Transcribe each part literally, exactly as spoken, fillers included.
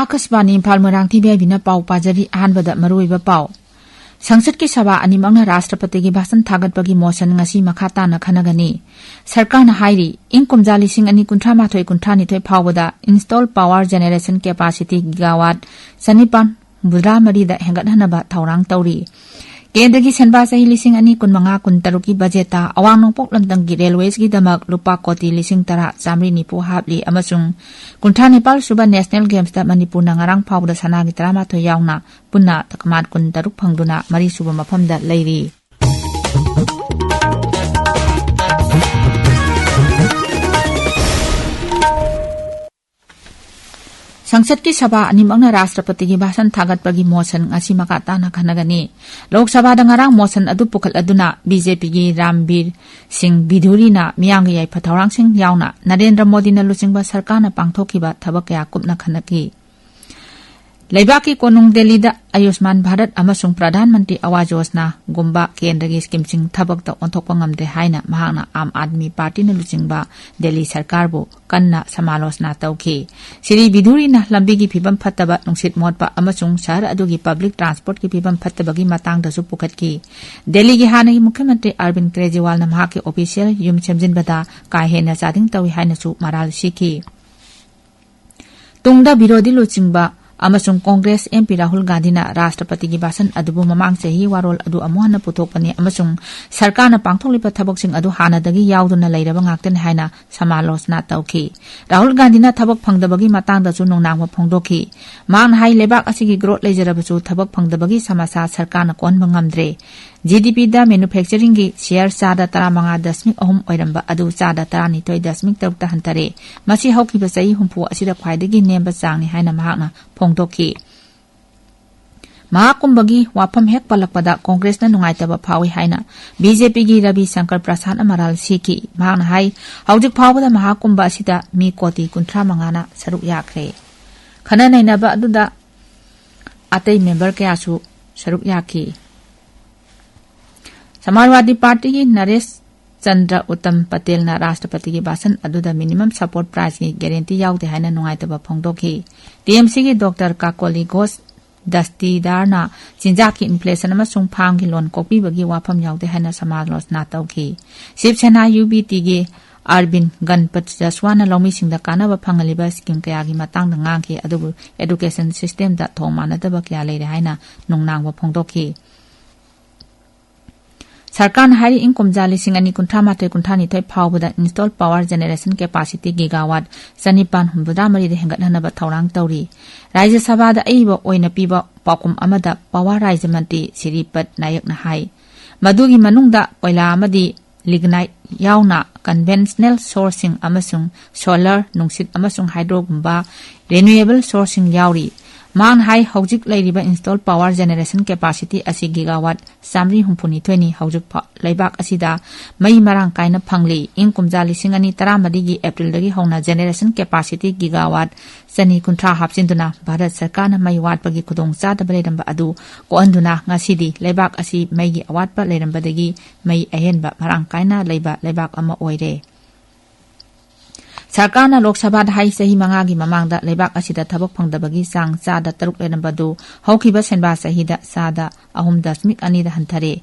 ꯑꯀꯥꯁꯕꯥꯅꯤ Imphal, ꯃꯣꯏꯔꯥꯡꯊꯤ B ꯑꯥꯏ ꯕꯤꯅ ꯄꯥꯎ ꯄꯥꯖꯔꯤ꯫ ꯑꯍꯥꯟꯕꯗ ꯃꯔꯨꯑꯣꯏꯕ ꯄꯥꯎ꯫ ꯁꯪꯁꯠꯀꯤ ꯁꯚꯥ ꯑꯅꯤꯃꯛꯅ ꯔꯥꯁꯇ꯭ꯔꯄꯇꯤꯒꯤ ꯚꯥꯁꯟ ꯊꯥꯒꯠꯄꯒꯤ ꯃꯣꯁꯟ ꯉꯁꯤ ꯃꯈꯥ ꯇꯥꯅ ꯈꯟꯅꯒꯅꯤ꯫ ꯁꯔꯀꯥꯔꯅ ꯍꯥꯏꯔꯤ, ꯏꯪ ꯀꯨꯝꯖꯥ ꯂꯤꯁꯤꯡ ꯑꯅꯤ ꯀꯨꯟꯊ꯭ꯔꯥ ꯃꯥꯊꯣꯏ ꯀꯨꯟꯊ꯭ꯔꯥ ꯅꯤꯊꯣꯏ ꯐꯥꯎꯕꯗ install power generation capacity gigawatt ꯆꯅꯤꯄꯥꯟ ꯍꯨꯝꯐꯨꯇꯔꯥ ꯃꯔꯤꯗ ꯍꯦꯟꯒꯠꯍꯟꯅꯕ ꯊꯧꯔꯥꯡ ꯇꯧꯔꯤ꯫ ꯀꯦꯟꯗ꯭ꯔꯒꯤ ꯁꯦꯟꯕꯥ ꯆꯍꯤ ꯂꯤꯁꯤꯡ ꯑꯅꯤ ꯀꯨꯟꯃꯉꯥ ꯀꯨꯟꯇꯔꯨꯛꯀꯤ ꯕꯖꯦꯠꯇ ꯑꯋꯥꯡ ꯅꯣꯡꯄꯣꯛ ꯂꯝꯗꯝꯒꯤ railwaysꯀꯤꯗꯃꯛ ꯂꯨꯄꯥ ꯀꯣꯇꯤ ꯂꯤꯁꯤꯡ ꯇꯔꯥ ꯆꯥꯃꯔꯤ ꯅꯤꯐꯨ ꯍꯥꯞꯂꯤ ꯑꯃꯁꯨꯡ ꯀꯨꯟꯊ꯭ꯔꯥ ꯅꯤꯄꯥꯜ ꯁꯨꯕ National Gamesꯇ ꯃꯅꯤꯄꯨꯔꯅ ꯉꯔꯥꯡ ꯐꯥꯎꯕꯗ ꯁꯅꯥꯒꯤ ꯇꯔꯥꯃꯥꯊꯣꯏ ꯌꯥꯎꯅ ꯄꯨꯟꯅ ꯇꯀꯃꯥꯟ ꯀꯨꯟꯇꯔꯨꯛ ꯐꯪꯗꯨꯅ ꯃꯔꯤꯁꯨꯕ ꯃꯐꯝꯗ ꯂꯩꯔꯤ꯫ ꯁꯪꯁꯠꯀꯤ ꯁꯚꯥ ꯑꯅꯤꯃꯛꯅ ꯔꯥꯁꯇ꯭ꯔꯄꯇꯤꯒꯤ ꯚꯥꯁꯟ ꯊꯥꯒꯠꯄꯒꯤ ꯃꯣꯁꯟ ꯉꯁꯤ ꯃꯈꯥ ꯇꯥꯅ ꯈꯟꯅꯒꯅꯤ꯫ ꯂꯣꯛ ꯁꯚꯥꯗ ꯉꯔꯥꯡ ꯃꯣꯁꯟ ꯑꯗꯨ ꯄꯨꯈꯠꯂꯗꯨꯅ ꯕꯤ ꯖꯦ ꯄꯤꯒꯤ ꯔꯥꯝꯕꯤꯔ ꯁꯤꯡ ꯕꯤꯙꯨꯔꯤꯅ ꯃꯤꯌꯥꯝꯒꯤ ꯌꯥꯏꯐ ꯊꯧꯔꯥꯡꯁꯤꯡ ꯌꯥꯎꯅ ꯅꯔꯦꯟꯗ꯭ꯔ ꯃꯣꯗꯤꯅ ꯂꯨꯆꯤꯡꯕ ꯁꯔꯀꯥꯔꯅ ꯄꯥꯡꯊꯣꯛꯈꯤꯕ ꯊꯕꯛ ꯀꯌꯥ ꯀꯨꯞꯅ ꯈꯟꯅꯈꯤ꯫ ꯂꯩꯕꯥꯛꯀꯤ ꯀꯣꯅꯨꯡ ꯗꯦꯜꯂꯤꯗ ꯑꯌꯨꯁꯃꯥꯟ ꯚꯥꯔꯠ ꯑꯃꯁꯨꯡ ꯄ꯭ꯔꯙꯥꯟ ꯃꯟꯇ꯭ꯔꯤ ꯑꯋꯥꯖ ꯌꯣꯖꯅꯥꯒꯨꯝꯕ ꯀꯦꯟꯗ꯭ꯔꯒꯤ ꯁ꯭ꯀꯤꯝꯁꯤꯡ ꯊꯕꯛꯇ ꯑꯣꯟꯊꯣꯛꯄ ꯉꯝꯗ꯭ꯔꯦ ꯍꯥꯏꯅ ꯃꯍꯥꯛꯅ ꯑꯥꯝ ꯑꯥꯗꯃꯤ ꯄꯥꯔꯇꯤꯅ ꯂꯨꯆꯤꯡꯕ ꯗꯦꯜꯂꯤ ꯁꯔꯀꯥꯔꯕꯨ ꯀꯟꯅ ꯁꯃꯥꯂꯣꯆꯅꯥ ꯇꯧꯈꯤ꯫ ꯁ꯭ꯔꯤ ꯕꯤꯙꯨꯔꯤꯅ ꯂꯝꯕꯤꯒꯤ ꯐꯤꯕꯝ ꯐꯠꯇꯕ, ꯅꯨꯡꯁꯤꯠ ꯃꯣꯠꯄ ꯑꯃꯁꯨꯡ ꯁꯍꯔ ꯑꯗꯨꯒꯤ ꯄꯕ꯭ꯂꯤꯛ ꯇ꯭ꯔꯥꯟꯁꯄꯣꯔꯠꯀꯤ ꯐꯤꯕꯝ ꯐꯠꯇꯕꯒꯤ ꯃꯇꯥꯡꯗꯁꯨ ꯄꯨꯈꯠꯈꯤ꯫ ꯗꯦꯜꯂꯤꯒꯤ ꯍꯥꯟꯅꯒꯤ ꯃꯨꯈ꯭ꯌ ꯃꯟꯇ꯭ꯔꯤ ꯑꯔꯕꯤꯟ ꯀ꯭ꯔꯦꯖꯤꯋꯥꯜꯅ ꯃꯍꯥꯛꯀꯤ ꯑꯣꯐꯤꯁꯤꯌꯦꯜ ꯌꯨꯝ ꯁꯦꯝꯖꯤꯟꯕꯗ ꯀꯥ ꯍꯦꯟꯅ ꯆꯥꯗꯤꯡ ꯇꯧꯏ ꯍꯥꯏꯅꯁꯨ ꯃꯔꯥꯜ ꯁꯤꯈꯤ꯫ ꯇꯨꯡꯗ ꯕꯤꯔꯣꯙꯤ ꯂꯨꯆꯤꯡꯕ ꯑꯃꯁꯨꯡ ꯀꯣꯡꯒ꯭ꯔꯦꯁ ꯑꯦꯝ ꯄꯤ ꯔꯥꯍꯨꯜ ꯒꯥꯟꯙꯤꯅ ꯔꯥꯁꯇ꯭ꯔꯄꯇꯤꯒꯤ ꯚꯥꯁꯟ ꯑꯗꯨꯕꯨ ꯃꯃꯥꯡ ꯆꯍꯤ ꯋꯥꯔꯣꯜ ꯑꯗꯨ ꯑꯃꯨꯛ ꯍꯟꯅ ꯄꯨꯊꯣꯛꯄꯅꯤ ꯑꯃꯁꯨꯡ ꯁꯔꯀꯥꯔꯅ ꯄꯥꯡꯊꯣꯛꯂꯤꯕ ꯊꯕꯛꯁꯤꯡ ꯑꯗꯨ ꯍꯥꯟꯅꯗꯒꯤ ꯌꯥꯎꯗꯨꯅ ꯂꯩꯔꯕ ꯉꯥꯛꯇꯅꯤ ꯍꯥꯏꯅ ꯁꯃꯥꯂꯣꯆꯅꯥ ꯇꯧꯈꯤ꯫ ꯔꯥꯍꯨꯜ ꯒꯥꯟꯙꯤꯅ ꯊꯕꯛ ꯐꯪꯗꯕꯒꯤ ꯃꯇꯥꯡꯗꯁꯨ ꯅꯨꯡꯅꯥꯡꯕ ꯐꯣꯡꯗꯣꯛꯈꯤ꯫ ꯃꯍꯥꯛꯅ ꯍꯥꯏ, ꯂꯩꯕꯥꯛ ꯑꯁꯤꯒꯤ growth ꯂꯩꯖꯔꯕꯁꯨ ꯊꯕꯛ ꯐꯪꯗꯕꯒꯤ ꯁꯃꯁ꯭ꯌꯥ ꯁꯔꯀꯥꯔꯅ ꯀꯣꯛꯍꯟꯕ ꯉꯝꯗ꯭ꯔꯦ꯫ ꯖꯤ ꯗꯤ ꯄꯤꯗ manufacturingꯒꯤ share ꯆꯥꯗ ꯇꯔꯥꯃꯉꯥ ꯗꯁꯃꯤꯛ ꯑꯍꯨꯝ ꯑꯣꯏꯔꯝꯕ ꯑꯗꯨ ꯆꯥꯗ ꯇꯔꯥꯅꯤꯊꯣꯏ ꯗꯁꯃꯤꯛ ꯇꯔꯨꯛꯇ ꯍꯟꯊꯔꯦ꯫ ꯃꯁꯤ ꯍꯧꯈꯤꯕ ꯆꯍꯤ ꯍꯨꯝꯐꯨ ꯑꯁꯤꯗ ꯈ꯭ꯋꯥꯏꯗꯒꯤ ꯅꯦꯝꯕ ꯆꯥꯡꯅꯤ ꯍꯥꯏꯅ ꯃꯍꯥꯛꯅ ꯐꯣꯡꯗꯣꯛꯈꯤ꯫ ꯃꯍꯥꯀꯨꯝꯚꯒꯤ ꯋꯥꯐꯝ ꯍꯦꯛ ꯄꯜꯂꯛꯄꯗ ꯀꯣꯡꯒ꯭ꯔꯦꯁꯅ ꯅꯨꯡꯉꯥꯏꯇꯕ ꯐꯥꯎꯏ ꯍꯥꯏꯅ ꯕꯤ ꯖꯦ ꯄꯤꯒꯤ ꯔꯕꯤ ꯁꯪꯀꯔ ꯄ꯭ꯔꯁꯥꯗꯅ ꯃꯔꯥꯜ ꯁꯤꯈꯤ꯫ ꯃꯍꯥꯛꯅ ꯍꯥꯏ, ꯍꯧꯖꯤꯛ ꯐꯥꯎꯕꯗ ꯃꯍꯥꯀꯨꯝꯚ ꯑꯁꯤꯗ ꯃꯤ ꯀꯣꯇꯤ ꯀꯨꯟꯊ꯭ꯔꯥ ꯃꯉꯥꯅ ꯁꯔꯨꯛ ꯌꯥꯈ꯭ꯔꯦ꯫ ꯈꯟꯅ ꯅꯩꯅꯕ ꯑꯗꯨꯗ ꯑꯇꯩ member ꯀꯌꯥꯁꯨ ꯁꯔꯨꯛ ꯌꯥꯈꯤ꯫ ꯁꯃꯥꯖꯋꯥꯗꯤ ꯄꯥꯔꯇꯤꯒꯤ ꯅꯔꯦꯁ ꯆꯟꯗ꯭ꯔ ꯎꯠꯇꯝ ꯄꯇꯦꯜꯅ ꯔꯥꯁꯇ꯭ꯔꯄꯇꯤꯒꯤ ꯚꯥꯁꯟ ꯑꯗꯨꯗ minimum support priceꯀꯤ guarantee ꯌꯥꯎꯗꯦ ꯍꯥꯏꯅ ꯅꯨꯡꯉꯥꯏꯇꯕ ꯐꯣꯡꯗꯣꯛꯈꯤ꯫ ꯇꯤ ꯑꯦꯝ ꯁꯤꯒꯤ ꯗꯣꯛꯇꯔ ꯀꯥꯀꯣꯂꯤ ꯘꯣꯁ ꯗꯁꯇꯤꯗꯥꯔꯅ ꯆꯤꯟꯖꯥꯛꯀꯤ inflation ꯑꯃꯁꯨꯡ ꯐꯥꯝꯒꯤ ꯂꯣꯟ ꯀꯣꯛꯄꯤꯕꯒꯤ ꯋꯥꯐꯝ ꯌꯥꯎꯗꯦ ꯍꯥꯏꯅ ꯁꯃꯥꯂꯣꯆꯅꯥ ꯇꯧꯈꯤ꯫ ꯁꯤꯕ ꯁꯦꯅꯥ ꯌꯨ ꯕꯤ ꯇꯤꯒꯤ ꯑꯔꯕꯤꯟ ꯒꯟꯄꯠ ꯖꯁꯋꯥꯅ ꯂꯧꯃꯤꯁꯤꯡꯗ ꯀꯥꯟꯅꯕ ꯐꯪꯍꯜꯂꯤꯕ scheme ꯀꯌꯥꯒꯤ ꯃꯇꯥꯡꯗ ꯉꯥꯡꯈꯤ, ꯑꯗꯨꯕꯨ education systemꯗ ꯊꯣꯡ ꯃꯥꯟꯅꯗꯕ ꯀꯌꯥ ꯂꯩꯔꯦ ꯍꯥꯏꯅ ꯅꯨꯡꯅꯥꯡꯕ ꯐꯣꯡꯗꯣꯛꯈꯤ꯫ ꯁꯔꯀꯥꯔꯅ ꯍꯥꯏꯔꯤ, ꯏꯪ ꯀꯨꯝꯖꯥ ꯂꯤꯁꯤꯡ ꯑꯅꯤ ꯀꯨꯟꯊ꯭ꯔꯥ ꯃꯥꯊꯣꯏ ꯀꯨꯟꯊ꯭ꯔꯥ ꯅꯤꯊꯣꯏ ꯐꯥꯎꯕꯗ install power generation capacity gigawatt ꯆꯅꯤꯄꯥꯟ ꯍꯨꯝꯐꯨꯇꯔꯥ ꯃꯔꯤꯗ ꯍꯦꯟꯒꯠꯍꯟꯅꯕ ꯊꯧꯔꯥꯡ ꯇꯧꯔꯤ꯫ ꯔꯥꯖ꯭ꯌ ꯁꯚꯥꯗ ꯑꯏꯕ ꯑꯣꯏꯅ ꯄꯤꯕ ꯄꯥꯎꯈꯨꯝ ꯑꯃꯗ power ꯔꯥꯖ꯭ꯌ ꯃꯟꯇ꯭ꯔꯤ ꯁꯤꯔꯤꯄꯠ ꯅꯥꯌꯛꯅ ꯍꯥꯏ, ꯃꯗꯨꯒꯤ ꯃꯅꯨꯡꯗ ꯀꯣꯏꯂꯥ ꯑꯃꯗꯤ lignite ꯌꯥꯎꯅ conventional sourceꯁꯤꯡ ꯑꯃꯁꯨꯡ solar, ꯅꯨꯡꯁꯤꯠ ꯑꯃꯁꯨꯡ hydroꯒꯨꯝꯕ renewable sourceꯁꯤꯡ ꯌꯥꯎꯔꯤ꯫ ꯃꯍꯥꯛꯅ ꯍꯥꯏ, ꯍꯧꯖꯤꯛ ꯂꯩꯔꯤꯕ install power generation capacity ꯑꯁꯤ gigawatt ꯆꯥꯃꯔꯤ ꯍꯨꯝꯐꯨꯅꯤꯊꯣꯏꯅꯤ꯫ ꯍꯧꯖꯤꯛ ꯐꯥꯎ ꯂꯩꯕꯥꯛ ꯑꯁꯤꯗ ꯃꯩ ꯃꯔꯥꯡ ꯀꯥꯏꯅ ꯐꯪꯂꯤ꯫ ꯏꯪ ꯀꯨꯝꯖꯥ ꯂꯤꯁꯤꯡ ꯑꯅꯤ ꯇꯔꯥꯃꯔꯤꯒꯤ Aprilꯗꯒꯤ ꯍꯧꯅ generation capacity gigawatt ꯆꯅꯤ ꯀꯨꯟꯊ꯭ꯔꯥ ꯍꯥꯞꯆꯤꯟꯗꯨꯅ ꯚꯥꯔꯠ ꯁꯔꯀꯥꯔꯅ ꯃꯩ ꯋꯥꯠꯄꯒꯤ ꯈꯨꯗꯣꯡꯆꯥꯗꯕ ꯂꯩꯔꯝꯕ ꯑꯗꯨ ꯀꯣꯛꯍꯟꯗꯨꯅ ꯉꯁꯤꯗꯤ ꯂꯩꯕꯥꯛ ꯑꯁꯤ ꯃꯩꯒꯤ ꯑꯋꯥꯠꯄ ꯂꯩꯔꯝꯕꯗꯒꯤ ꯃꯩ ꯑꯍꯦꯟꯕ ꯃꯔꯥꯡ ꯀꯥꯏꯅ ꯂꯩꯕ ꯂꯩꯕꯥꯛ ꯑꯃ ꯑꯣꯏꯔꯦ꯫ ꯁꯔꯀꯥꯔꯅ ꯂꯣꯛ ꯁꯚꯥꯗ ꯍꯥꯏ, ꯆꯍꯤ ꯃꯉꯥꯒꯤ ꯃꯃꯥꯡꯗ ꯂꯩꯕꯥꯛ ꯑꯁꯤꯗ ꯊꯕꯛ ꯐꯪꯗꯕꯒꯤ ꯆꯥꯡ ꯆꯥꯗ ꯇꯔꯨꯛ ꯂꯩꯔꯝꯕꯗꯨ ꯍꯧꯈꯤꯕ ꯁꯦꯟꯕꯥ ꯆꯍꯤꯗ ꯆꯥꯗ ꯑꯍꯨꯝ ꯗꯁꯃꯤꯛ ꯑꯅꯤꯗ ꯍꯟꯊꯔꯦ꯫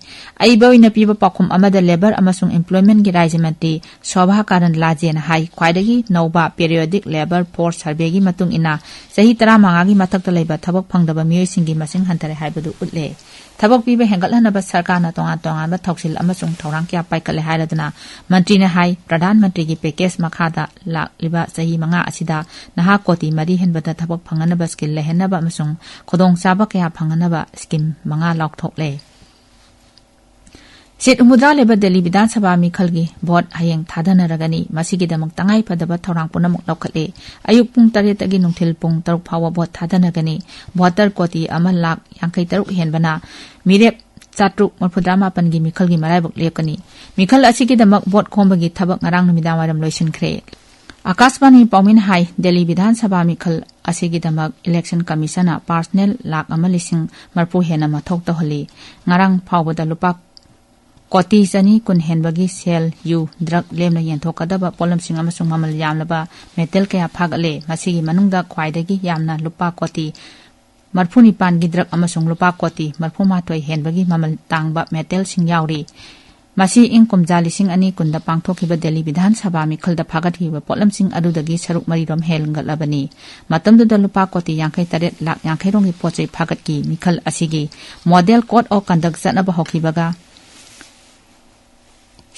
ꯑꯏꯕ ꯑꯣꯏꯅ ꯄꯤꯕ ꯄꯥꯎꯈꯨꯝ ꯑꯃꯗ Labour ꯑꯃꯁꯨꯡ Employmentꯀꯤ ꯔꯥꯖ꯭ꯌ ꯃꯟꯇ꯭ꯔꯤ ꯁꯣꯚꯥ ꯀꯥꯔꯟ ꯂꯥꯖꯦꯅ ꯍꯥꯏ, ꯈ꯭ꯋꯥꯏꯗꯒꯤ ꯅꯧꯕ periodic labour force surveyꯒꯤ ꯃꯇꯨꯡ ꯏꯟꯅ ꯆꯍꯤ ꯇꯔꯥꯃꯉꯥꯒꯤ ꯃꯊꯛꯇ ꯂꯩꯕ ꯊꯕꯛ ꯐꯪꯗꯕ ꯃꯤꯑꯣꯏꯁꯤꯡꯒꯤ ꯃꯁꯤꯡ ꯍꯟꯊꯔꯦ ꯍꯥꯏꯕꯗꯨ ꯎꯠꯂꯦ꯫ ꯊꯕꯛ ꯄꯤꯕ ꯍꯦꯟꯒꯠꯍꯟꯅꯕ ꯁꯔꯀꯥꯔꯅ ꯇꯣꯉꯥꯟ ꯇꯣꯉꯥꯟꯕ ꯊꯧꯁꯤꯜ ꯑꯃꯁꯨꯡ ꯊꯧꯔꯥꯡ ꯀꯌꯥ ꯄꯥꯏꯈꯠꯂꯦ ꯍꯥꯏꯔꯗꯨꯅ ꯃꯟꯇ꯭ꯔꯤꯅ ꯍꯥꯏ, ꯄ꯭ꯔꯙꯥꯟ ꯃꯟꯇ꯭ꯔꯤꯒꯤ package ꯃꯈꯥꯗ ꯂꯥꯛꯂꯤꯕ ꯆꯍꯤ ꯃꯉꯥ ꯑꯁꯤꯗ ꯅꯍꯥ ꯀꯣꯇꯤ ꯃꯔꯤ ꯍꯦꯟꯕꯗ ꯊꯕꯛ ꯐꯪꯍꯟꯅꯕ, skill ꯂꯩꯍꯟꯅꯕ ꯑꯃꯁꯨꯡ ꯈꯨꯗꯣꯡꯆꯥꯕ ꯀꯌꯥ ꯐꯪꯍꯟꯅꯕ scheme ꯃꯉꯥ ꯂꯥꯎꯊꯣꯛꯂꯦ꯫ ꯁꯤꯠ ꯍꯨꯝꯐꯨꯇꯔꯥ ꯂꯩꯕ ꯗꯦꯜꯂꯤ ꯕꯤꯙꯥꯟ ꯁꯚꯥ ꯃꯤꯈꯜꯒꯤ ꯚꯣꯠ ꯍꯌꯦꯡ ꯊꯥꯗꯅꯔꯒꯅꯤ꯫ ꯃꯁꯤꯒꯤꯗꯃꯛ ꯇꯉꯥꯏ ꯐꯗꯕ ꯊꯧꯔꯥꯡ ꯄꯨꯝꯅꯃꯛ ꯂꯧꯈꯠꯂꯦ꯫ ꯑꯌꯨꯛ ꯄꯨꯡ ꯇꯔꯦꯠꯇꯒꯤ ꯅꯨꯡꯊꯤꯜ ꯄꯨꯡ ꯇꯔꯨꯛ ꯐꯥꯎꯕ ꯚꯣꯠ ꯊꯥꯗꯅꯒꯅꯤ꯫ Voter ꯀꯣꯇꯤ ꯑꯃ ꯂꯥꯈ ꯌꯥꯡꯈꯩ ꯇꯔꯨꯛ ꯍꯦꯟꯕꯅ ꯃꯤꯔꯦꯞ ꯆꯥꯇ꯭ꯔꯨꯛ ꯃꯔꯤꯐꯨꯇꯔꯥ ꯃꯥꯄꯟꯒꯤ ꯃꯤꯈꯜꯒꯤ ꯃꯔꯥꯏꯕꯛ ꯂꯦꯞꯀꯅꯤ꯫ ꯃꯤꯈꯜ ꯑꯁꯤꯒꯤꯗꯃꯛ ꯚꯣꯠ ꯈꯣꯝꯕꯒꯤ ꯊꯕꯛ ꯉꯔꯥꯡ ꯅꯨꯃꯤꯗꯥꯡ ꯋꯥꯏꯔꯝ ꯂꯣꯏꯁꯤꯟꯈ꯭ꯔꯦ꯫ ꯑꯀꯥꯁꯕꯥꯅꯤ ꯄꯥꯎꯃꯤꯅ ꯍꯥꯏ, ꯗꯦꯜꯂꯤ ꯕꯤꯙꯥꯟ ꯁꯚꯥ ꯃꯤꯈꯜ ꯑꯁꯤꯒꯤꯗꯃꯛ election commissionꯅ personnel ꯂꯥꯈ ꯑꯃ ꯂꯤꯁꯤꯡ ꯃꯔꯤꯐꯨ ꯍꯦꯟꯅ ꯃꯊꯧ ꯇꯧꯍꯜꯂꯤ꯫ ꯉꯔꯥꯡ ꯐꯥꯎꯕꯗ ꯂꯨꯄꯥ ꯀꯣꯇꯤ ꯆꯅꯤ ꯀꯨꯟ ꯍꯦꯟꯕꯒꯤ ꯁꯦꯜ, ꯌꯨ, ꯗ꯭ꯔꯒ ꯂꯦꯝꯅ ꯌꯦꯟꯊꯣꯛꯀꯗꯕ ꯄꯣꯠꯂꯝꯁꯤꯡ ꯑꯃꯁꯨꯡ ꯃꯃꯜ ꯌꯥꯝꯂꯕ ꯃꯦꯇꯦꯜ ꯀꯌꯥ ꯐꯥꯒꯠꯂꯦ꯫ ꯃꯁꯤꯒꯤ ꯃꯅꯨꯡꯗ ꯈ꯭ꯋꯥꯏꯗꯒꯤ ꯌꯥꯝꯅ ꯂꯨꯄꯥ ꯀꯣꯇꯤ ꯃꯔꯤꯐꯨ ꯅꯤꯄꯥꯟꯒꯤ ꯗ꯭ꯔꯒ ꯑꯃꯁꯨꯡ ꯂꯨꯄꯥ ꯀꯣꯇꯤ ꯃꯔꯤꯐꯨ ꯃꯥꯊꯣꯏ ꯍꯦꯟꯕꯒꯤ ꯃꯃꯜ ꯇꯥꯡꯕ ꯃꯦꯇꯦꯜꯁꯤꯡ ꯌꯥꯎꯔꯤ꯫ ꯃꯁꯤ ꯏꯪ ꯀꯨꯝꯖꯥ ꯂꯤꯁꯤꯡ ꯑꯅꯤ ꯀꯨꯟꯗ ꯄꯥꯡꯊꯣꯛꯈꯤꯕ ꯗꯦꯜꯂꯤ ꯕꯤꯙꯥꯟ ꯁꯚꯥ ꯃꯤꯈꯜꯗ ꯐꯥꯒꯠꯈꯤꯕ ꯄꯣꯠꯂꯝꯁꯤꯡ ꯑꯗꯨꯗꯒꯤ ꯁꯔꯨꯛ ꯃꯔꯤꯔꯣꯝ ꯍꯦꯟꯒꯠꯂꯕꯅꯤ꯫ ꯃꯇꯝꯗꯨꯗ ꯂꯨꯄꯥ ꯀꯣꯇꯤ ꯌꯥꯡꯈꯩ ꯇꯔꯦꯠ ꯂꯥꯈ ꯌꯥꯡꯈꯩ ꯔꯣꯝꯒꯤ ꯄꯣꯠ ꯆꯩ ꯐꯥꯒꯠꯈꯤ꯫ ꯃꯤꯈꯜ ꯑꯁꯤꯒꯤ ꯃꯣꯗꯦꯜ ꯀꯣꯗ ꯑꯣꯐ ꯀꯟꯗꯛ ꯆꯠꯅꯕ ꯍꯧꯈꯤꯕꯒ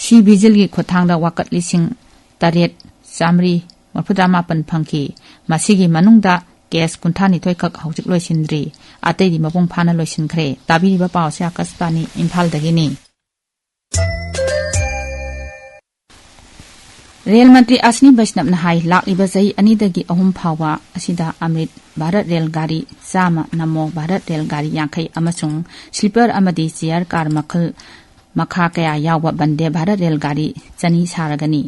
ꯁꯤ ꯚꯤꯖꯤꯜꯒꯤ ꯈꯨꯠꯊꯥꯡꯗ ꯋꯥꯀꯠ ꯂꯤꯁꯤꯡ ꯇꯔꯦꯠ ꯆꯥꯃꯔꯤ ꯃꯔꯤꯐꯨꯇꯔꯥ ꯃꯥꯄꯟ ꯐꯪꯈꯤ꯫ ꯃꯁꯤꯒꯤ ꯃꯅꯨꯡꯗ ꯀꯦꯁ ꯀꯨꯟꯊ꯭ꯔꯥ ꯅꯤꯊꯣꯏ ꯈꯛ ꯍꯧꯖꯤꯛ ꯂꯣꯏꯁꯤꯟꯗ꯭ꯔꯤ, ꯑꯇꯩꯗꯤ ꯃꯄꯨꯡ ꯐꯥꯅ ꯂꯣꯏꯁꯤꯟꯈ꯭ꯔꯦ꯫ ꯇꯥꯕꯤꯔꯤꯕ ꯄꯥꯎꯁꯦ ꯑꯀꯥꯁꯕꯥꯅꯤ ꯏꯝꯐꯥꯜꯗꯒꯤꯅꯤ꯫ ꯔꯦꯜ ꯃꯟꯇ꯭ꯔꯤ ꯑꯁꯅꯤ ꯕꯩꯁꯅꯞꯅ ꯍꯥꯏ, ꯂꯥꯛꯂꯤꯕ ꯆꯍꯤ ꯑꯅꯤꯗꯒꯤ ꯑꯍꯨꯝ ꯐꯥꯎꯕ ꯑꯁꯤꯗ ꯑꯃ꯭ꯔꯤꯠ ꯚꯥꯔꯠ ꯔꯦꯜ ꯒꯥꯔꯤ ꯆꯥꯝꯃ, ꯅꯃꯣ ꯚꯥꯔꯠ ꯔꯦꯜ ꯒꯥꯔꯤ ꯌꯥꯡꯈꯩ ꯑꯃꯁꯨꯡ ꯁ꯭ꯂꯤꯄꯔ ꯑꯃꯗꯤ ꯆꯤꯌꯔ ꯀꯥꯔ ꯃꯈꯜ ꯃꯈꯥ ꯀꯌꯥ ꯌꯥꯎꯕ ꯕꯟꯗꯦ ꯚꯥꯔꯠ ꯔꯦꯜ ꯒꯥꯔꯤ ꯆꯅꯤ ꯁꯥꯔꯒꯅꯤ꯫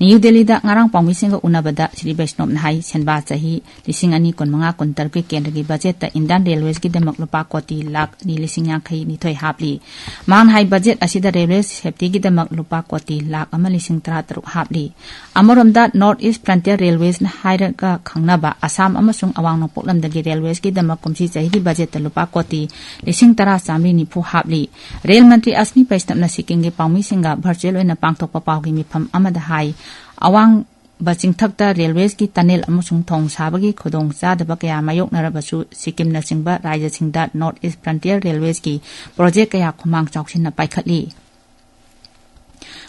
ꯅ꯭ꯌꯨ ꯗꯦꯜꯂꯤꯗ ꯉꯔꯥꯡ ꯄꯥꯎꯃꯤꯁꯤꯡꯒ ꯎꯅꯕꯗ ꯁ꯭ꯔꯤ ꯕꯩꯁꯅꯣꯞꯅ ꯍꯥꯏ, ꯁꯦꯟꯕꯥ ꯆꯍꯤ ꯂꯤꯁꯤꯡ ꯑꯅꯤ ꯀꯨꯟꯃꯉꯥ ꯀꯨꯟꯇꯔꯨꯛꯀꯤ ꯀꯦꯟꯗ꯭ꯔꯒꯤ ꯕꯖꯦꯠꯇ ꯏꯟꯗꯤꯌꯥꯟ ꯔꯦꯜꯋꯦꯁꯀꯤꯗꯃꯛ ꯂꯨꯄꯥ ꯀꯣꯇꯤ ꯂꯥꯈ ꯑꯅꯤ ꯂꯤꯁꯤꯡ ꯌꯥꯡꯈꯩ ꯅꯤꯊꯣꯏ ꯍꯥꯞꯂꯤ꯫ ꯃꯍꯥꯛꯅ ꯍꯥꯏ, ꯕꯖꯦꯠ ꯑꯁꯤꯗ ꯔꯦꯜꯋꯦ ꯁꯦꯐꯇꯤꯒꯤꯗꯃꯛ ꯂꯨꯄꯥ ꯀꯣꯇꯤ ꯂꯥꯈ ꯑꯃ ꯂꯤꯁꯤꯡ ꯇꯔꯥ ꯇꯔꯨꯛ ꯍꯥꯞꯂꯤ꯫ ꯑꯃꯔꯣꯝꯗ, ꯅꯣꯔꯠ ꯏꯁ ꯐ꯭ꯔꯟꯇꯤꯌꯔ ꯔꯦꯜꯋꯦꯁꯅ ꯍꯥꯏꯔꯒ ꯈꯪꯅꯕ ꯑꯁꯥꯝ ꯑꯃꯁꯨꯡ ꯑꯋꯥꯡ ꯅꯣꯡꯄꯣꯛ ꯂꯝꯗꯝꯒꯤ ꯔꯦꯜꯋꯦꯁꯀꯤꯗꯃꯛ ꯀꯨꯝꯁꯤ ꯆꯍꯤꯒꯤ ꯕꯖꯦꯠꯇ ꯂꯨꯄꯥ ꯀꯣꯇꯤ ꯂꯤꯁꯤꯡ ꯇꯔꯥ ꯆꯥꯃꯔꯤ ꯅꯤꯐꯨ ꯍꯥꯞꯂꯤ꯫ ꯔꯦꯜ ꯃꯟꯇ꯭ꯔꯤ ꯑꯁꯅꯤ ꯕꯩꯁꯅꯞꯅ ꯁꯤꯛꯀꯤꯝꯒꯤ ꯄꯥꯎꯃꯤꯁꯤꯡꯒ ꯚꯔꯆꯨꯑꯦꯜ ꯑꯣꯏꯅ ꯄꯥꯡꯊꯣꯛꯄ ꯄꯥꯎꯒꯤ ꯃꯤꯐꯝ ꯑꯃꯗ ꯍꯥꯏ, ꯑꯋꯥꯡꯕ ꯆꯤꯡꯊꯛꯇ ꯔꯦꯜꯋꯦꯁꯀꯤ ꯇꯅꯦꯜ ꯑꯃꯁꯨꯡ ꯊꯣꯡ ꯁꯥꯕꯒꯤ ꯈꯨꯗꯣꯡ ꯆꯥꯗꯕ ꯀꯌꯥ ꯃꯥꯌꯣꯛꯅꯔꯕꯁꯨ, ꯁꯤꯛꯀꯤꯝꯅꯆꯤꯡꯕ ꯔꯥꯖ꯭ꯌꯁꯤꯡꯗ ꯅꯣꯔꯠ ꯏꯁ ꯐ꯭ꯔꯟꯇꯤꯌꯔ ꯔꯦꯜꯋꯦꯁꯀꯤ ꯄ꯭ꯔꯣꯖꯦꯛ ꯀꯌꯥ ꯈꯨꯃꯥꯡ ꯆꯥꯎꯁꯤꯟꯅ ꯄꯥꯏꯈꯠꯂꯤ꯫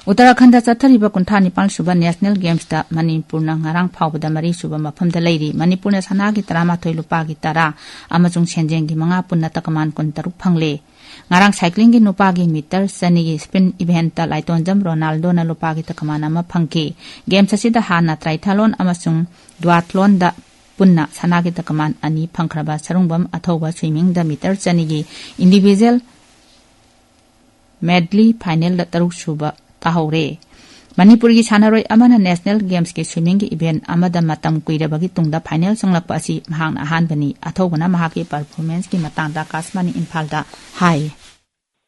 ꯎꯠꯇꯔꯥꯈꯟꯗ ꯆꯠꯊꯔꯤꯕ ꯀꯨꯟꯊ꯭ꯔꯥ ꯅꯤꯄꯥꯟ ꯁꯨꯕ ꯅꯦꯁꯅꯦꯜ ꯒꯦꯝꯁꯇ ꯃꯅꯤꯄꯨꯔꯅ ꯉꯔꯥꯡ ꯐꯥꯎꯕꯗ ꯃꯔꯤ ꯁꯨꯕ ꯃꯐꯝꯗ ꯂꯩꯔꯤ꯫ ꯃꯅꯤꯄꯨꯔꯅ ꯁꯅꯥꯒꯤ ꯇꯔꯥꯃꯥꯊꯣꯏ, ꯂꯨꯄꯥꯒꯤ ꯇꯔꯥ ꯑꯃꯁꯨꯡ ꯁꯦꯟꯖꯦꯡꯒꯤ ꯃꯉꯥ, ꯄꯨꯟꯅ ꯇꯀꯃꯥꯟ ꯀꯨꯟꯇꯔꯨꯛ ꯐꯪꯂꯦ꯫ ꯉꯔꯥꯡ ꯁꯥꯏꯀ꯭ꯂꯤꯡꯒꯤ ꯅꯨꯄꯥꯒꯤ ꯃꯤꯇꯔ ꯆꯅꯤꯒꯤ ꯁ꯭ꯄꯤꯟ ꯏꯚꯦꯟꯠꯇ ꯂꯥꯏꯇꯣꯟꯖꯝ ꯔꯣꯅꯥꯜꯗꯣꯅ ꯂꯨꯄꯥꯒꯤ ꯇꯀꯃꯥꯟ ꯑꯃ ꯐꯪꯈꯤ꯫ ꯒꯦꯝꯁ ꯑꯁꯤꯗ ꯍꯥꯟꯅ ꯇ꯭ꯔꯥꯏꯊꯥꯂꯣꯟ ꯑꯃꯁꯨꯡ ꯗꯨꯋꯥꯊꯂꯣꯟꯗ ꯄꯨꯟꯅ ꯁꯅꯥꯒꯤ ꯇꯀꯃꯥꯟ ꯑꯅꯤ ꯐꯪꯈ꯭ꯔꯕ ꯁꯔꯨꯡꯕꯝ ꯑꯊꯧꯕ ꯁ꯭ꯋꯤꯃꯤꯡꯗ ꯃꯤꯇꯔ ꯆꯅꯤꯒꯤ ꯏꯟꯗꯤꯚꯤꯖꯨꯑꯦꯜ ꯃꯦꯗꯂꯤ ꯐꯥꯏꯅꯦꯜꯗ ꯇꯔꯨꯛ ꯁꯨꯕ ꯇꯥꯍꯧꯔꯦ꯫ ꯃꯅꯤꯄꯨꯔꯒꯤ ꯁꯥꯟꯅꯔꯣꯏ ꯑꯃꯅ ꯅꯦꯁꯅꯦꯜ ꯒꯦꯝꯁꯀꯤ ꯁ꯭ꯋꯤꯃꯤꯡꯒꯤ ꯏꯚꯦꯟꯠ ꯑꯃꯗ ꯃꯇꯝ ꯀꯨꯏꯔꯕꯒꯤ ꯇꯨꯡꯗ ꯐꯥꯏꯅꯦꯜ ꯆꯪꯂꯛꯄ ꯑꯁꯤ ꯃꯍꯥꯛꯅ ꯑꯍꯥꯟꯕꯅꯤ꯫ ꯑꯊꯧꯕꯅ ꯃꯍꯥꯛꯀꯤ ꯄꯔꯐꯣꯔꯃꯦꯟꯁꯀꯤ ꯃꯇꯥꯡꯗ ꯑꯀꯥꯁꯕꯥꯅꯤ ꯏꯝꯐꯥꯜꯗ ꯍꯥꯏ꯫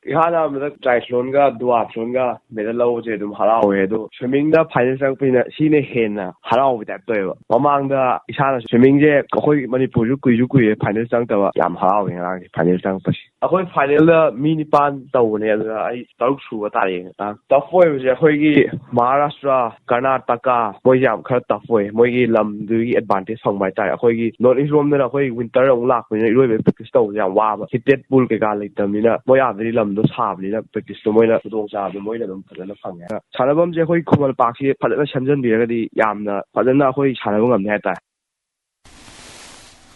ꯏꯍꯥꯟ ꯍꯥꯟꯕꯗ triathlonꯒ duathlonꯒ medal ꯂꯧꯕꯁꯦ ꯑꯗꯨꯝ ꯍꯔꯥꯎꯋꯦ, ꯑꯗꯣ swimmingꯗ final ꯆꯪꯉꯛꯄꯅꯤꯅ ꯁꯤꯅ ꯍꯦꯟꯅ ꯍꯔꯥꯎꯕ type ꯇꯧꯋꯦꯕ꯫ ꯃꯃꯥꯡꯗ ꯏꯁꯥꯅ swimmingꯁꯦ ꯑꯩꯈꯣꯏ ꯃꯅꯤꯄꯨꯔꯁꯨ ꯀꯨꯏꯁꯨ ꯀꯨꯏꯔꯦ final ꯆꯪꯉꯛꯇꯕ, ꯌꯥꯝ ꯍꯔꯥꯎꯋꯦ ꯉꯔꯥꯡꯒꯤ final ꯆꯪꯉꯛꯄꯁꯦ꯫ ꯑꯩꯈꯣꯏ finalꯗ ꯃꯤ ꯅꯤꯄꯥꯟ ꯇꯧꯕꯅꯦ, ꯑꯗꯨꯗ ꯑꯩ ꯇꯔꯨꯛ ꯁꯨꯕ ꯇꯥꯔꯛꯑꯦ꯫ ꯑ, tough ꯑꯣꯏꯕꯁꯦ ꯑꯩꯈꯣꯏꯒꯤ ꯃꯍꯥꯔꯥꯁꯇ꯭ꯔ, ꯀꯔꯅꯥꯇꯀꯥ, ꯃꯣꯏꯁꯦ ꯌꯥꯝ ꯈꯔ tough ꯑꯣꯏ꯫ ꯃꯣꯏꯒꯤ ꯂꯝꯗꯨꯒꯤ advantage ꯐꯪꯕ ꯍꯥꯏꯇꯥꯔꯦ꯫ ꯑꯩꯈꯣꯏꯒꯤ north east ꯔꯣꯝꯗꯅ ꯑꯩꯈꯣꯏ winter ꯑꯃꯨꯛ ꯂꯥꯛꯄꯅꯤꯅ ꯏꯔꯣꯏꯕꯒꯤ practice ꯇꯧꯕꯁꯦ ꯌꯥꯝ ꯋꯥꯕ, heated pool ꯀꯩꯀꯥ ꯂꯩꯇꯕꯅꯤꯅ ꯃꯣꯏ ꯑꯥꯗꯗꯤ ꯂꯝꯗꯣ ꯁꯥꯕꯅꯤꯅ practiceꯇꯣ ꯃꯣꯏꯅ ꯈꯨꯗꯣꯡꯆꯥꯕꯗꯣ ꯃꯣꯏꯅ ꯑꯗꯨꯝ ꯐꯖꯅ ꯐꯪꯉꯦ꯫ ꯁꯥꯟꯅꯐꯝꯁꯦ ꯑꯩꯈꯣꯏ ꯈꯨꯃꯟ ꯂꯝꯄꯥꯛꯁꯤ ꯐꯖꯅ ꯁꯦꯝꯖꯤꯟꯕꯤꯔꯒꯗꯤ ꯌꯥꯝꯅ ꯐꯖꯅ ꯑꯩꯈꯣꯏ ꯁꯥꯟꯅꯕ ꯉꯝꯅꯤ ꯍꯥꯏꯇꯥꯔꯦ꯫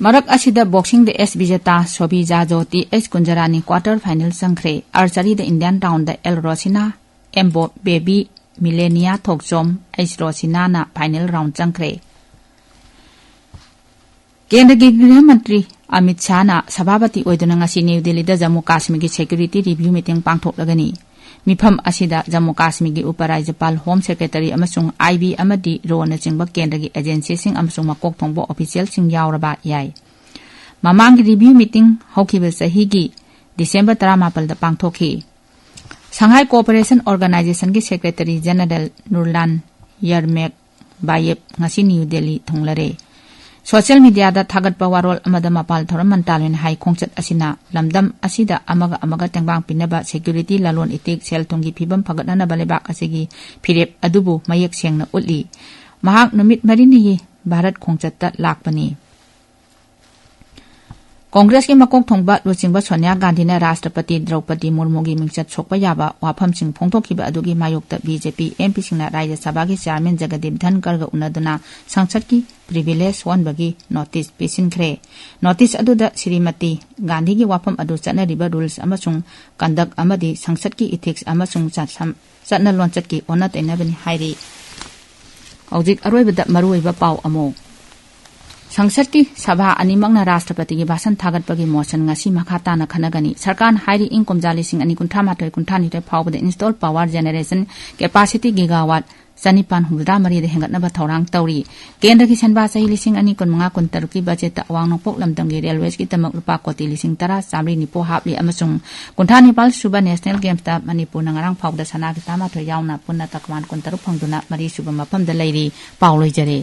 ꯃꯔꯛ ꯑꯁꯤꯗ boxingꯗ S ꯕꯤꯖꯦꯇꯥ, ꯁꯣꯕꯤ ꯖꯥꯖꯣ, T H ꯀꯨꯟꯖꯔꯥꯅꯤ quarter final ꯆꯪꯈ꯭ꯔꯦ꯫ Archeryꯗ Indian Townꯗ L ꯔꯣꯁꯤꯅꯥ, M ꯕꯣ ꯕꯦꯕꯤ, ꯃꯤꯂꯦꯅꯤꯌꯥ ꯊꯣꯛꯆꯣꯝ, H ꯔꯣꯁꯤꯅꯥꯅ final round ꯆꯪꯈ꯭ꯔꯦ꯫ ꯀꯦꯟꯗ꯭ꯔꯒꯤ ꯒ꯭ꯔꯤꯍ ꯃꯟꯇ꯭ꯔꯤ ꯑꯃꯤꯠ ꯁꯥꯍꯅ ꯁꯚꯥꯄꯇꯤ ꯑꯣꯏꯗꯨꯅ ꯉꯁꯤ ꯅ꯭ꯌꯨ ꯗꯤꯜꯂꯤꯗ ꯖꯝꯃꯨ ꯀꯥꯁꯃꯤꯔꯒꯤ security review meeting ꯄꯥꯡꯊꯣꯛꯂꯒꯅꯤ꯫ ꯃꯤꯐꯝ ꯑꯁꯤꯗ ꯖꯝꯃꯨ ꯀꯥꯁꯃꯤꯔꯒꯤ ꯎꯄ ꯔꯥꯖ꯭ꯌꯄꯥꯜ, Home Secretary ꯑꯃꯁꯨꯡ I B ꯑꯃꯗꯤ RAWꯅꯆꯤꯡꯕ ꯀꯦꯟꯗ꯭ꯔꯒꯤ agencyꯁꯤꯡ ꯑꯃꯁꯨꯡ ꯃꯀꯣꯛ ꯊꯣꯡꯕ officialꯁꯤꯡ ꯌꯥꯎꯔꯕ ꯌꯥꯏ꯫ ꯃꯃꯥꯡꯒꯤ review meeting ꯍꯧꯈꯤꯕ ꯆꯍꯤꯒꯤ December ꯇꯔꯥꯃꯥꯄꯜꯗ ꯄꯥꯡꯊꯣꯛꯈꯤ꯫ Shanghai Cooperation Organizationꯒꯤ Secretary General ꯅꯨꯔꯂꯥꯟ ꯌꯔꯃꯦꯛ ꯕꯥꯌꯦꯞ ꯉꯁꯤ ꯅ꯭ꯌꯨ ꯗꯦꯜꯂꯤ ꯊꯨꯡꯂꯔꯦ꯫ Social mediaꯗ ꯊꯥꯒꯠꯄ ꯋꯥꯔꯣꯜ ꯑꯃꯗ ꯃꯄꯥꯜ ꯊꯧꯔꯝ ꯃꯟꯇ꯭ꯔꯥꯂꯌꯅ ꯍꯥꯏ, ꯈꯣꯡꯆꯠ ꯑꯁꯤꯅ ꯂꯝꯗꯝ ꯑꯁꯤꯗ ꯑꯃꯒ ꯑꯃꯒ ꯇꯦꯡꯕꯥꯡ ꯄꯤꯅꯕ, security, ꯂꯂꯣꯟ ꯏꯇꯤꯛ, ꯁꯦꯜ ꯊꯨꯝꯒꯤ ꯐꯤꯕꯝ ꯐꯒꯠꯅꯅꯕ ꯂꯩꯕꯥꯛ ꯑꯁꯤꯒꯤ ꯐꯤꯔꯦꯞ ꯑꯗꯨꯕꯨ ꯃꯌꯦꯛ ꯁꯦꯡꯅ ꯎꯠꯂꯤ꯫ ꯃꯍꯥꯛ ꯅꯨꯃꯤꯠ ꯃꯔꯤꯅꯤꯒꯤ ꯚꯥꯔꯠ ꯈꯣꯡꯆꯠꯇ ꯂꯥꯛꯄꯅꯤ꯫ ꯀꯣꯡꯒ꯭ꯔꯦꯁꯀꯤ ꯃꯀꯣꯛ ꯊꯣꯡꯕ ꯂꯨꯆꯤꯡꯕ ꯁꯣꯅꯤꯌꯥ ꯒꯥꯟꯙꯤꯅ ꯔꯥꯁꯇ꯭ꯔꯄꯇꯤ ꯗ꯭ꯔꯧꯄꯗꯤ ꯃꯨꯔꯃꯨꯒꯤ ꯃꯤꯡꯆꯠ ꯁꯣꯛꯄ ꯌꯥꯕ ꯋꯥꯐꯝꯁꯤꯡ ꯐꯣꯡꯗꯣꯛꯈꯤꯕ ꯑꯗꯨꯒꯤ ꯃꯥꯌꯣꯛꯇ B J P M Pꯁꯤꯡꯅ ꯔꯥꯖ꯭ꯌ ꯁꯚꯥꯒꯤ chairman ꯖꯒꯗꯤꯞ ꯙꯟꯀꯔꯒ ꯎꯅꯗꯨꯅ ꯁꯪꯁꯠꯀꯤ privilege ꯁꯣꯛꯍꯟꯕꯒꯤ notice ꯄꯤꯁꯤꯟꯈ꯭ꯔꯦ꯫ Notice ꯑꯗꯨꯗ ꯁ꯭ꯔꯤꯃꯇꯤ ꯒꯥꯟꯙꯤꯒꯤ ꯋꯥꯐꯝ ꯑꯗꯨ ꯆꯠꯅꯔꯤꯕ rules ꯑꯃꯁꯨꯡ conduct ꯑꯃꯗꯤ ꯁꯪꯁꯠꯀꯤ ethics ꯑꯃꯁꯨꯡ ꯆꯠꯁꯝ-, ꯆꯠꯅ ꯂꯣꯟꯆꯠꯀꯤ ꯑꯣꯟꯅ ꯇꯩꯅꯕꯅꯤ ꯍꯥꯏꯔꯤ꯫ ꯍꯧꯖꯤꯛ ꯑꯔꯣꯏꯕꯗ ꯃꯔꯨꯑꯣꯏꯕ ꯄꯥꯎ ꯑꯃꯨꯛ꯫ ꯁꯪꯁꯠꯀꯤ ꯁꯚꯥ ꯑꯅꯤꯃꯛꯅ ꯔꯥꯁꯇ꯭ꯔꯄꯇꯤꯒꯤ ꯚꯥꯁꯟ ꯊꯥꯒꯠꯄꯒꯤ motion ꯉꯁꯤ ꯃꯈꯥ ꯇꯥꯅ ꯈꯟꯅꯒꯅꯤ꯫ ꯁꯔꯀꯥꯔꯅ ꯍꯥꯏꯔꯤ, ꯏꯪ ꯀꯨꯝꯖꯥ ꯂꯤꯁꯤꯡ ꯑꯅꯤ ꯀꯨꯟꯊ꯭ꯔꯥ ꯃꯥꯊꯣꯏ ꯀꯨꯟꯊ꯭ꯔꯥ ꯅꯤꯊꯣꯏ ꯐꯥꯎꯕꯗ install power generation capacity gigawatt ꯆꯅꯤꯄꯥꯟ ꯍꯨꯝꯐꯨꯇꯔꯥ ꯃꯔꯤꯗ ꯍꯦꯟꯒꯠꯅꯕ ꯊꯧꯔꯥꯡ ꯇꯧꯔꯤ꯫ ꯀꯦꯟꯗ꯭ꯔꯒꯤ ꯁꯦꯟꯕꯥ ꯆꯍꯤ ꯂꯤꯁꯤꯡ ꯑꯅꯤ ꯀꯨꯟꯃꯉꯥ ꯀꯨꯟꯇꯔꯨꯛꯀꯤ ꯕꯖꯦꯠꯇ ꯑꯋꯥꯡ ꯅꯣꯡꯄꯣꯛ ꯂꯝꯗꯝꯒꯤ ꯔꯦꯜꯋꯦꯁꯀꯤꯗꯃꯛ ꯂꯨꯄꯥ ꯀꯣꯇꯤ ꯂꯤꯁꯤꯡ ꯇꯔꯥ ꯆꯥꯃꯔꯤ ꯅꯤꯐꯨ ꯍꯥꯞꯂꯤ ꯑꯃꯁꯨꯡ ꯀꯨꯟꯊ꯭ꯔꯥ ꯅꯤꯄꯥꯜ ꯁꯨꯕ ꯅꯦꯁꯅꯦꯜ ꯒꯦꯝꯁꯇ ꯃꯅꯤꯄꯨꯔꯅ ꯉꯔꯥꯡ ꯐꯥꯎꯕꯗ ꯁꯅꯥꯒꯤ ꯇꯔꯥꯃꯥꯊꯣꯏ ꯌꯥꯎꯅ ꯄꯨꯟꯅ ꯇꯀꯃꯥꯟ ꯀꯨꯟꯇꯔꯨꯛ ꯐꯪꯗꯨꯅ ꯃꯔꯤ ꯁꯨꯕ ꯃꯐꯝꯗ ꯂꯩꯔꯤ꯫ ꯄꯥꯎ ꯂꯣꯏꯖꯔꯦ꯫